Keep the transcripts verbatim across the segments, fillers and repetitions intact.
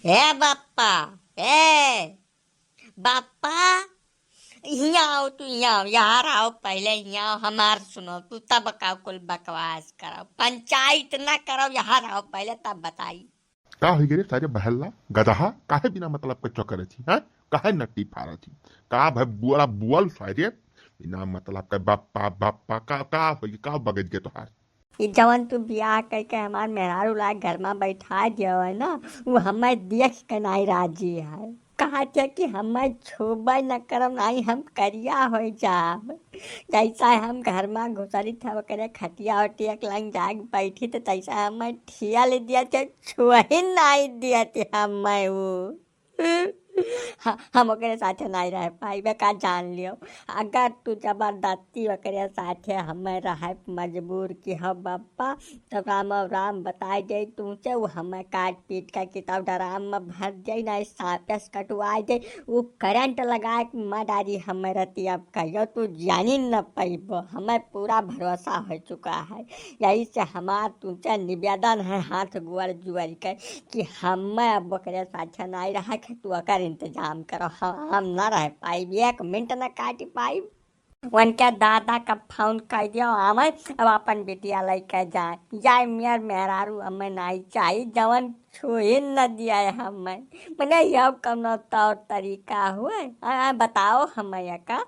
ए बाप्पा, ए बाप्पा, हियाँ आओ तू, हियाँ आओ, यार आओ, पहिले हियाँ आओ, हमार सुनो तू, तब का कुल बकवास करो, पंचायत ना करो, यार आओ पहिले तब बताई। का होइ गे रे सारे बहल्ला गदहा, काहे बिना मतलब के चौकरे थी, हैं? काहे नट्टी फारा थी? का भाई बुआ बुअल सारे बिना मतलब के बाप्पा बाप्पा का, का होइ, का बगज गे तोहार? ई जवन तू बियाह कइके हमार मेहरारू ला घर मा बैठा दियो है ना, उ हमें देख के नाई राजी है। कहत है कि हमें छुबे न करब, नाई हम करिया होइ जाब। जैसा हम घर मा घुसरी था, ओकरे खटिया ओटी एक लाइन जाग बैठी, तो तैसा हमें ठियल दिया थे, छुही नाई दिया थे हमें उ। ह-, हम ओकरे साथे नाई रह पाइबे, का जान लियो। अगर तू जबरदस्ती ओकरे साथे हमें रहे मजबूर की हो बाप्पा, तो राम और राम बताए जाई तुमसे, वो हमें काट पीट के किताब डराम में भर जाई, ना सांपे से कटवाए जाई, वो करंट लगाए के मार डारी हमें रहती। अब कहियो तू जानी न पैबो, हमें पूरा भरोसा हो चुका है। यही से हमार तुमसे निवेदन है हाथ गोड़ जोड़ के कि हमें अब ओकरे साथे नाई रहे के तू ओकर इंतजाम करो, हम, हम ना रह पाइब, एक मिनट ना काट पाइब। उनके दादा का फोन कर दियो, आवे अब अपन बिटिया लेके जाए, जाए मेर मेहरारू हमें नाई चाहिए, जवन छुही न दिया है हमें। मने यह कौनो तौर तरीका हुए? आ, आ, बताओ हमें का।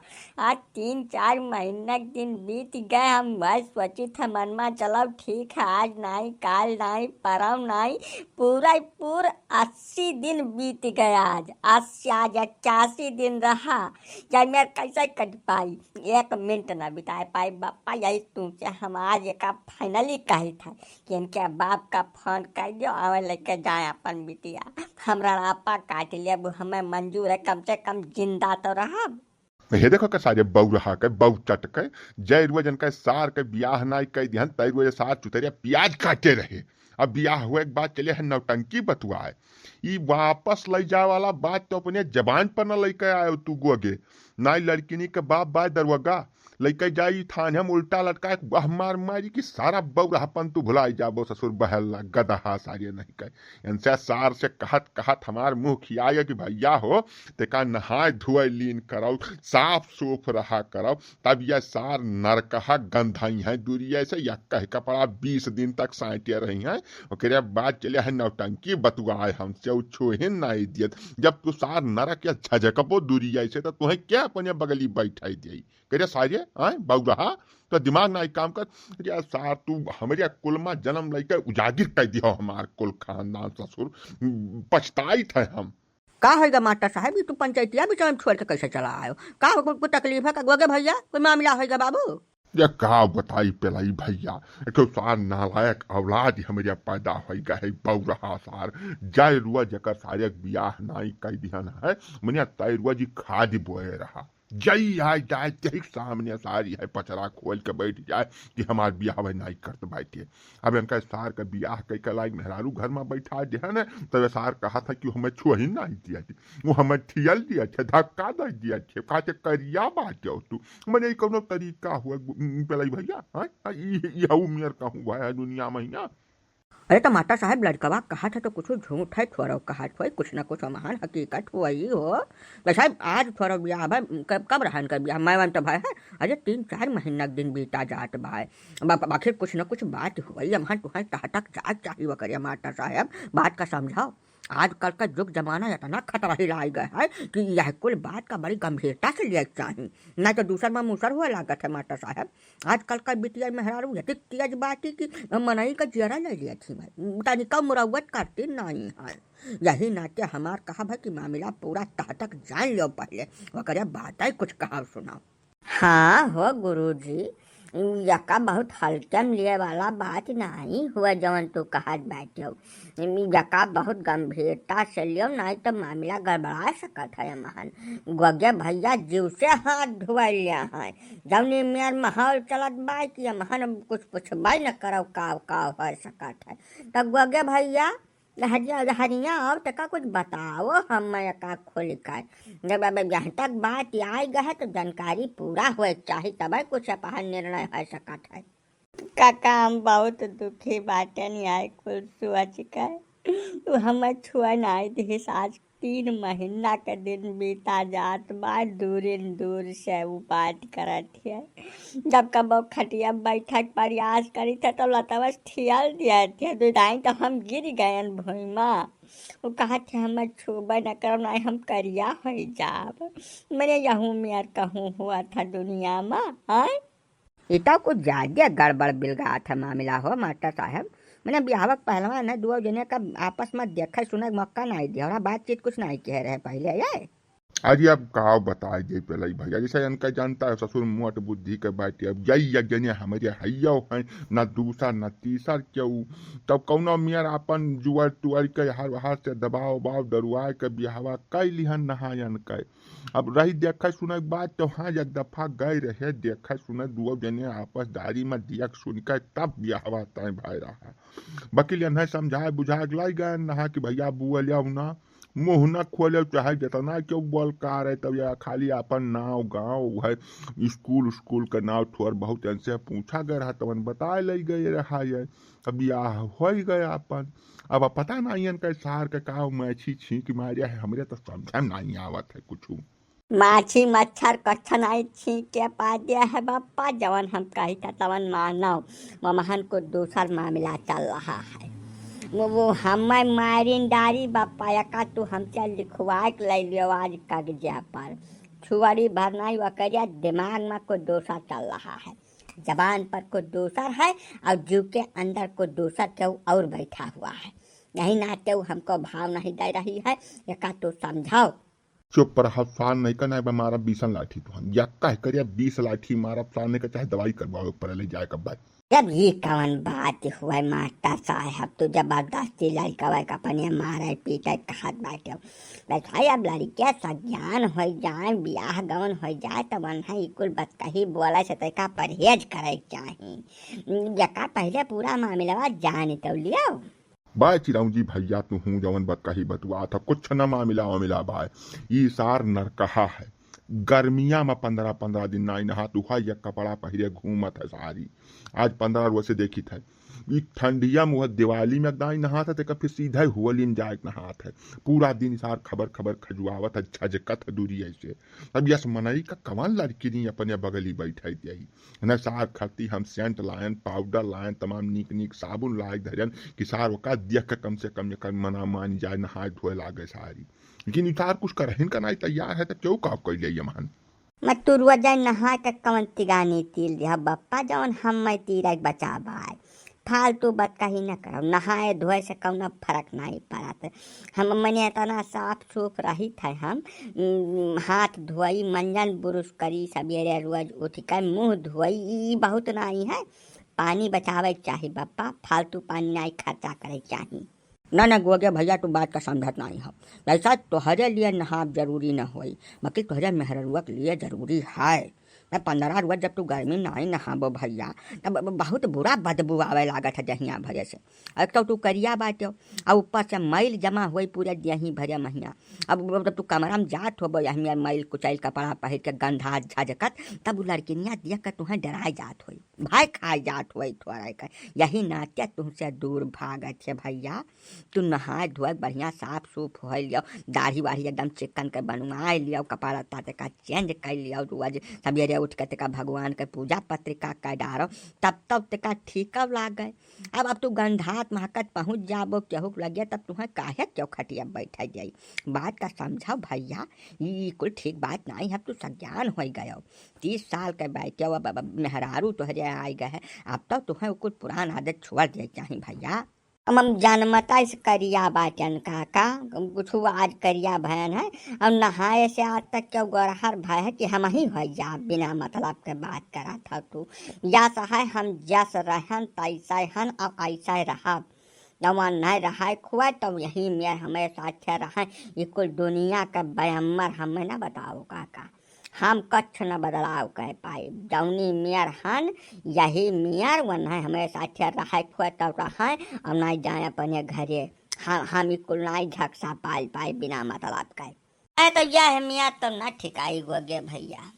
आज तीन चार महीना के दिन बीत गए, हम वह सोचित है मन मा, चलो ठीक है, आज नाई, काल नाई, परम नाई, पूरा ही पूर अस्सी दिन बीत गए। आज अस्सी, आज इक्यासी दिन रहा, जब मेर कैसे कट पाई, एक मिनट ना बिताए पाई बापा। यही तुमसे हम आज एक फाइनली कही था कि इनके बाप का फोन कर दियो, आवे लेके जाए अपन बिटिया। हमरा आपा काट लेबू, हमें मंजूर है, कम से कम जिंदा तो रहब। हे देखो के सारे बौरहा के, बौचट के, जय रुआ जन के सार के बियाह नाई कई दिहन, तै रुआ सार चुतरिया प्याज काटे रहे। अब बियाह हुए के बाद चले है नौटंकी बतुआए। ई वापस लई जाए वाला बात तो अपने जबान पर न लई के आयो तू गोगे। नाई लड़किनी के बाप बाय दरुआ, लइके जाई थाने हम उल्टा लटकाए, वाह मार मारी कि सारा बौराहपन तू भुलाई जाबो ससुर बहल्ला गदहा सारे नहीं कहे। इनसे सार से कहत कहत हमार मुँह खियाए कि भैया हो, तेका नहाए धोए लीन करौ, साफ सूफ रहा करौ, तब यह सार नरकहा गंधई है दूरिया से, या कह कपड़ा बीस दिन तक साइटिया रही है। ओकरे बाद चले है नौटंकी बतुआए हमसे, उ छुहिन नहीं दियत। जब तू सार नरक या झझकबो दूरिया से, तो तुहें क्या अपने बगली बैठाई दियई? करे सारे, आय, बौरहा, तो दिमाग ना काम कर। अरे सार, तू हमरे कुल मा जन्म लइके उजागिर कर दियो हमार कुल खानदान ससुर, पछताइत है हम। का होइगा मास्टर साहब, ये तू पंचायतिया बीच में छोड़ के कैसे चला आयो? का हो, कोई तकलीफ है का गोगे भैया? कोई मामला होइगा बाबू? ये का बताई पेलाई भैया, एक ठो सार नालायक औलाद हमरे पैदा होइगा है, बौरहा सार। जय रुआ जकर सारे बियाह नाई कई दिहन है, मनिया तय रुआ जी खाद बोए रहा। जई आय जाए, तेही सामने सारी है पचरा खोल के बैठ जाए कि हमार बियाह नाई करत बाटे। अब इनका सार का बियाह कई के लायक मेहरारू घर मा बैठा दिहन है, तब सार कहा था कि हमें छुही नाई दिया थी, वो हमें ठियल दिया थे, धक्का दे दिया थे, कहा थे करिया बाटे तू। मने ई कौनो तरीका हुआ, पेलाई भैया, हाँ? ई, ई हऊ मेर कहूँ हुआ है दुनिया मा हियाँ। अरे तो मास्टर साहब, लड़कवा कहत है तो कुछ झूठ है, थोड़ा कहत होई, कुछ ना कुछ महान हकीकत होई हो। तो साहब, आज थोड़ा बियाह बा, कब, कब रहन का बियाह? मैं, मैं तो भाई है, अरे तीन चार महीना के दिन बीता जात बा। बा-, बा-, आखिर कुछ ना कुछ बात होई, हमहन तुहन तह तक जाए चाहिए वकरिया मास्टर साहब, बात का समझाओ। आजकल का जुग जमाना इतना खतरा हिलाई गया है कि यह कुल बात का बड़ी गंभीरता से लिया चाहिए, ना तो दूसर मा मूसर हुआ लागत है मास्टर साहब। आजकल का बिटिया मेहरारू यतिक तेज बाटी कि मनई का जियरा ले लिया थी भाई, तनिका मुरौवत करती नहीं है। यही नाते हमार कहा भाई कि मामला पूरा तह तक जान लो पहले, ओकरे बाद ही कुछ कहा सुनाओ। हाँ हो गुरुजी, यका बहुत हल्के में लिए वाला बात नहीं हुआ जवन तू कहत बाटे हो। यका बहुत गंभीरता से लियो, नहीं तो मामला गड़बड़ा सकत है। हमहन गोगे भैया जीव से हाथ धोए लिया है, जौनी मेर माहौल चलत बा कि हमहन कुछ पूछबे न करब का का हो सकत है। तो गोगे भैया, हरिया, हरिया आओ, तका कुछ बताओ, हम का खोल कर। जब अब यहाँ तक बात आई गए है, तो जानकारी पूरा होए के चाही, तबे कुछ अपन निर्णय हो सकत है। काका, हम बहुत दुखी बाटेन, यह कुल सोच के। तू हमें छुआ नाई दिहिस, आज तीन महीना के दिन बीता जात बा, दूरिन दूर से उ बात करत है। जब कबो खटिया बैठक प्रयास करी थे तो लतवा से ठियल दिया थे, दुदाई तो हम गिर गयन भुइमा। उ कहत है, "हमें छुबे न करो, नाई हम करिया हो जाब।" मने यहू मेर कहूँ हुआ था दुनिया मा, आय? ई तो कुछ ज्यादा गड़बड़ बिलगात है मामला हो मास्टर साहब। मने बियाहवा के पहलवा न दुआ जने का आपस में देखे सुने के मौका नाई दिया, और बातचीत कुछ नाई कह रहे पहले ये। अरे अब का बताए दे पहले ही भैया, जैसे इनका जानता है ससुर मोट बुद्धि के बाटे। अब यही एक जने हमरे हइयो हैं, न दूसर न तीसर केहू। तब कौनो मेर अपन जुआर तुआर के हर हाथ से दबाव उबाव दरुआ के बियाहवा कई लिहन नहायन के। अब रही देखे सुने के बात तो हाँ, एक दफा गए रहे देखे सुने दुओ जने आपसदारी में दियक सुन के तब बियाहवा तय भय रहा। वकील इन्हें समझाए बुझाए के लाई गए नहा कि भैया बुआ ले ना, मुँह न खोले, चाहे जितना क्यों बोल का रहे, तब यह खाली अपन नाव गाँव है, स्कूल स्कूल का नाव थोड़ बहुत इनसे पूछा गए रहा, तवन बताए ले गए रहा ये। अब बियाह हो ही गया अपन। अब पता नहीं इनका सार का का मैछी छींक मारिया है, हमरे तो समझ में नहीं आवत है कुछ। माछी मच्छर कच्छ नहीं छींक के पा दिया है बप्पा, जवन हम कही था तवन मानव। ममहन को दूसर मामला चल रहा है। वो, वो हमें मारिन डारी बप्पा, एका तू हमसे लिखवा के ले लियो आज कागजा पर। छुआरी भर नहीं वकरिया, दिमाग में को दूसर चल रहा है। जबान पर को दूसर है और जीव के अंदर को दूसर केहू और बैठा हुआ है। यही नाते वो हमको भाव नहीं दे रही है, एका तू समझाओ। चुप रहा, सार नहीं का नहीं बा, मारा बीसन लाठी तो हम। या कह करिया बीस लाठी मारा, सार नहीं का चाहे दवाई करवाओ, ऊपर ले जाए कब बात। जब ये कवन बात हुआ मास्टर साहब, तू जबरदस्ती लड़कवा के अपने मारे पीटे कहत बाटे। बैठाई अब लड़किया सज्ञान हो जाए, बियाह गवन हो जाए, तब वन्हा ई कुल बतकही बोले से तैका परहेज करे के चाही। जका पहले पूरा मामला जान तो लियो। बाय चिरौंजी भैया, तू हूँ जवन बतकही बतुआत ह, कुछ न मामिला वामिला बाय। ई सार नरकहा है। गर्मिया में पन्द्रह पन्द्रह दिन नाई नहात, उहा यह कपड़ा पहिरे घूमत है सारी। आज पन्द्रह रोज से देखित है। ई ठंडिया में वह दिवाली में नाई नहात है, तेका फिर सीधे होली में जाए के नहात है। पूरा दिन सार खबर खबर खजुआवत है, झजकत है दूरी ऐसे। अब यस मनई का कवन लड़की नहीं अपने बगली बैठाई दिया। न सार खरती हम सेंट लायन, पाउडर लायन, तमाम नीक नीक साबुन लायक धरन कि सार ओका देख के कम से कम एकर मना मानी जाए, नहाए धोए लागे सारी। लेकिन ई सार कुछ करहिन का नाई तैयार है, तो केहू का कैले ये महान? मैं तुरुआ जाए नहा के कवन तिगानी तिल दिया बप्पा, जवन हम मैं तीरा के बचा बाय। फालतू बात कहीं न करो, नहाए धोए से कौनो फर्क नहीं पड़त। हम मने इतना साफ सूफ रहित है हम, उम, हाथ धोई, मंजन बुरुश करी, सवेरे रोज उठ के मुँह धोई, ई बहुत नाई है। पानी बचावे के चाही बप्पा, फालतू पानी नाई खर्चा करे के चाही। ना, ना, गोगे भैया, तू बात का समझत नाई हो। जैसा तोहरे लिए नहाब जरूरी न होई, बल्कि तोहरे मेहररुआ के लिए जरूरी है। मैं पन्द्रह रोज जब तू गर्मी नाई नहाबो भैया, तब ब-, बहुत बुरा बदबू आवे लागत है जहिया भरे से। एक तो तू करिया बाटे, और ऊपर से मैल जमा होई पूरे देही भरे महिया। अब, अब जब तू कमरा में जात होबो, यही में मैल कुचैल कपड़ा पहिर के गंधा झजकत, तब उ लड़किनिया देख के तुहें डराए जात होई, भय खाए जात होई थोड़ा के। यही नाते तुमसे दूर भागत है भैया। तू नहाए धोए बढ़िया साफ सूफ हो लियो, दाढ़ी वाढ़ी एकदम चिकन के बनवाए लियो, कपड़ा लत्ता तेका चेंज कर लियो, रोज सवेरे उठ के तेका भगवान के पूजा पत्रिका कर डारो, तब तब तेका ठीक लागे। अब, अब तू गंधात महकत पहुँच जाबो केहू के लगे, तब तुहें काहे क्यों खटिया बैठे जाई? बात का समझाओ भैया, ई, ई कुल ठीक बात नाई है। अब तू सज्ञान हो गयो, तीस साल के बैठे हो, अब, अब मेहरारू तोहरे आए गए है, अब तो तुहें उ कुल पुरान आदत छोड़ दे चाही भैया। हम, हम जनमता से करिया बाटन काका, कुछ आज करिया भयन है, और नहाए से आज तक क्यों गोरहर भय है कि हम ही हो जा बिना मतलब के बात करत हो तू। जस है हम जस रहन तैसे हन और ऐसे रहब। जवन नहीं रहाय खुआ तो यही मेर हमें साथे रहे। ये कुल दुनिया के बयम्मर हमें न बताओ काका, हम कच्छ न बदलाव कह पाए। जौनी मेर हन यही मेर वन्हे हमें साथे रहे खुआ तो रहे, और नहीं जाए अपने घरे। हम, हम ये कुल नहीं झकसा पाल पाए बिना मतलब के। ए तो यह मियाँ तो न ठिकाई गोगे भैया।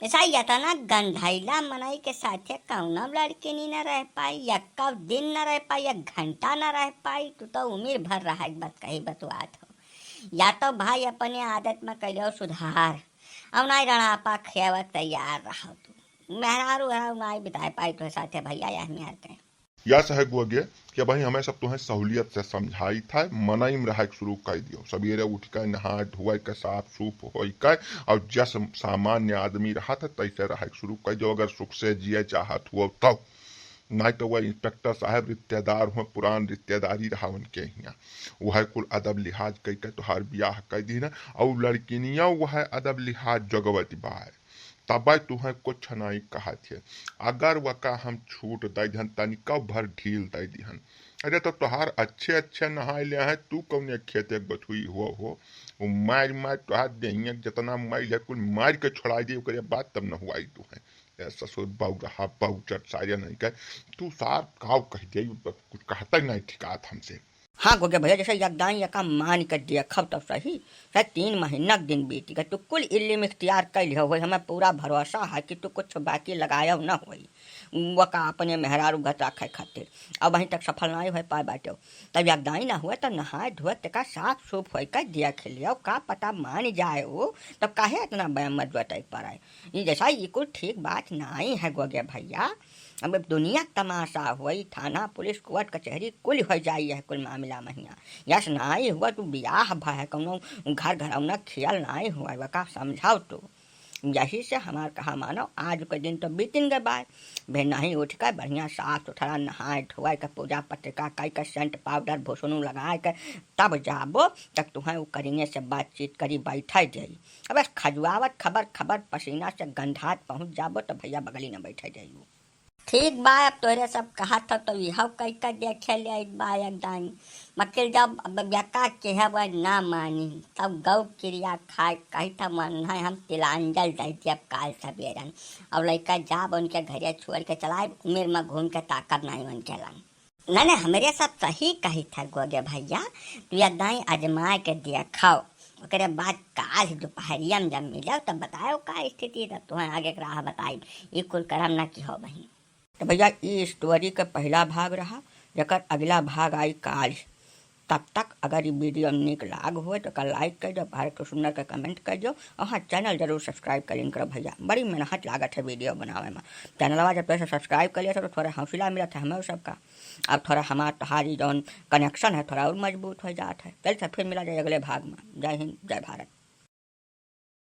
ऐसा यतना गंधैला मनई के साथे कौनो लड़किनी न रह पाई, यक्का दिन न रह पाई, एक घंटा न रह पाई। तू तो उमिर भर रहा एक बात कही बतुआत हो। या तो भाई अपने आदत में कइलो सुधार, और नाई रणापा खेवक तैयार रहो तू। मेहरारू हरारू नाई बिताए पाई तो साथे भैया या मेहर के। यस है गोगे कि भाई हमें सब तुहें सहूलियत से समझाई था, मनई में रहे शुरू कर दियो। सवेरे उठ के नहा धोए के साफ सूफ होई के और जस सामान्य आदमी रहा था तैसे रहे शुरू कर दियो, अगर सुख से जिए चाहत हो तब। नाई तो वह इंस्पेक्टर साहब रिश्तेदार हुए, पुरान रिश्तेदारी रहा उनके हियाँ। वह कुल अदब लिहाज कई के तोहार बियाह कर दी ना, और लड़किनिया वह अदब लिहाज जगवत बाय, तब तुहें कुछ नाई कहत है। अगर वका हम छूट दे दिहन, तनिका भर ढील दे दिहन, अरे तो तोहार अच्छे अच्छे नहाए ले हैं, तू कौने खेते के बथुई हुआ हो? वो मार मार तोहार देहिया के जितना मैल है कुल मार के छोड़ा दे, ओकरे बाद तब नहुआई तुहें। ए ससुर बौरहा बौचट सारे नहीं कहे, तू सार काव कह दे, कुछ कहता ही नहीं ठिकात हमसे। हाँ गोगे भैया, जैसे यकदाई यका मान के देखब तो सही, चाहे तीन महीना के दिन बीत गए, तू कुल इल्लिम इख्तियार कर लियो होई, हमें पूरा भरोसा है कि तू कुछ बाकी लगायो न होई, वका अपने मेहरारू घर रखे खातिर। अब वहीं तक सफल नहीं हो पाए बाटे। तब यकदाई ना हुए तो नहाए धोए तेका साफ सूफ होई कर देख लियो, का पता मान जाए वो, तब काहे इतना बयान मत बताई पड़े। ई जैसा ई कुल ठीक बात नाई है गोगे भैया। अब दुनिया के तमाशा होई, थाना, पुलिस, कोर्ट, कचहरी कुल हो जाई है कुल मामला महिया। यस नाई हुआ तू बियाह भय है, कौनो घर घरौना खियल नाई हुआ, वका समझाओ तू। यही से हमार कहा मानो, आज के दिन तो बीतिन गए बाय। भे नहीं उठ के बढ़िया साफ सुथरा नहाए धोए के पूजा पत्रिका कई के सेंट पाउडर भुसुनु लगाए के तब जाबो, तब तुहें उ करिए से बातचीत करी बैठे जाई। अब बस खजुआवत खबर खबर पसीना से गंधात पहुँच जाबो तो भैया बगली न बैठे जाई। ठीक बा, अब तोहरे सब कहत हो तो इहो कई के देखे ले आइत बा एकदम। वकील जब अब बेका के है वह ना मानी, तब गौ क्रिया खाए कही था मन है हम तिलांजल दे दिए अब काल सवेरन। और लइका जाब उनके घरे छोड़ के चलाए, उमिर में घूम के ताकत नहीं उनके लन। नहीं, नहीं, हमरे सब सही कही था गोगे भैया, तू यकदाई आजमाए के देखो, ओकरे बाद काल दोपहरिया में जब मिलो तब बताओ का स्थिति, तब तुम्हें आगे के राह बताई। ई कुल करम ना की हो बहिन। तो भैया, ई स्टोरी का पहला भाग रहा, जेकर अगला भाग आई काल। तब तक अगर ई वीडियो नीक लाग होए तो का लाइक कर दो, भारत को सुंदर का कमेंट कर दो, और हाँ, चैनल जरूर सब्सक्राइब कर लिन करो भैया, बड़ी मेहनत लागत है वीडियो बनावे में। चैनलवा जब तोहसे सब्सक्राइब कर लिया था तो थोड़ा हौसला मिला था हमें सबका। अब थोड़ा हमार तोहारी जौन कनेक्शन है थोड़ा और मजबूत हो जात है। चल सब फिर मिला जाए अगले भाग में। जय हिंद, जय भारत।